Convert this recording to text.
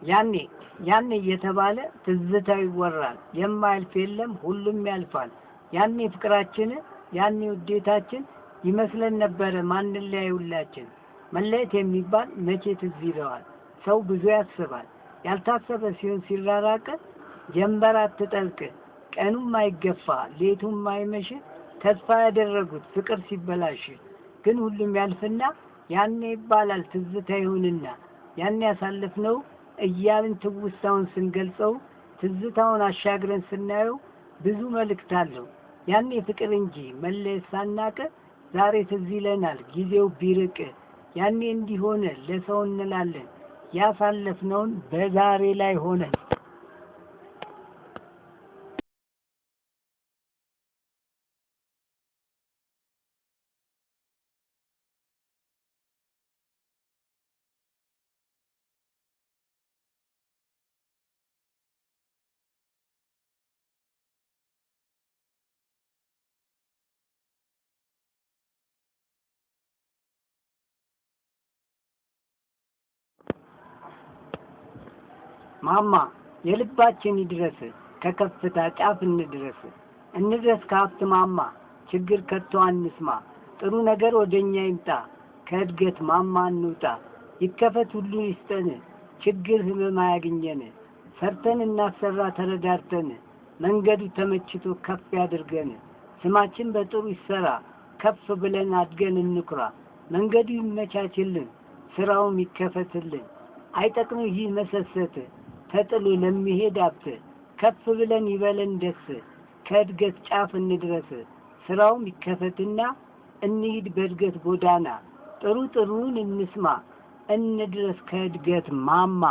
ያኔ ያኔ እየተባለ ትዝታው ይወራል። የማያልፍ የለም ሁሉም ያልፋል። ያኔ ፍቅራችን ያኔ ውዴታችን ይመስለን ነበረ ማንለያይ ሁላችን። መለየት የሚባል መቼ ትዝ ይለዋል? ሰው ብዙ ያስባል። ያልታሰበ ሲሆን ሲራራቅ ጀንበር አትጠልቅ፣ ቀኑም አይገፋ ሌቱም አይመሽ፣ ተስፋ ያደረጉት ፍቅር ሲበላሽ ግን ሁሉም ያልፍና ያኔ ይባላል ትዝታ ይሁንና ያኔ ያሳለፍነው እያልን ትውስታውን ስንገልጸው ትዝታውን አሻግረን ስናየው ብዙ መልእክት አለው። ያኔ ፍቅር እንጂ መለየት ሳናቅ ዛሬ ትዝ ይለናል ጊዜው ቢርቅ። ያኔ እንዲሆነ ለሰው እንላለን ያሳለፍነውን በዛሬ ላይ ሆነን። ማማ የልባችን ይድረስ ከከፍታ ጫፍ እንድረስ እንድረስ ከሀብት ማማ ችግር ከቶ አንስማ ጥሩ ነገር ወደኛ ይምጣ ከእድገት ማማ እንውጣ ይከፈት ሁሉ ይስጠን ችግር ህመም አያግኘን ሰርተን እናሰራ ተረዳርተን መንገዱ ተመችቶ ከፍ ያድርገን ስማችን በጥሩ ይሰራ ከፍ ብለን አድገን እንኩራ መንገዱ ይመቻችልን ስራውም ይከፈትልን አይጠቅም ይህ መሰሰት ተጥሎ ለሚሄድ ሀብት ከፍ ብለን ይበለን ደስ ከእድገት ጫፍ እንድረስ ስራውም ይከፈትና እንሂድ በእድገት ጎዳና ጥሩ ጥሩውን እንስማ እንድረስ ከእድገት ማማ።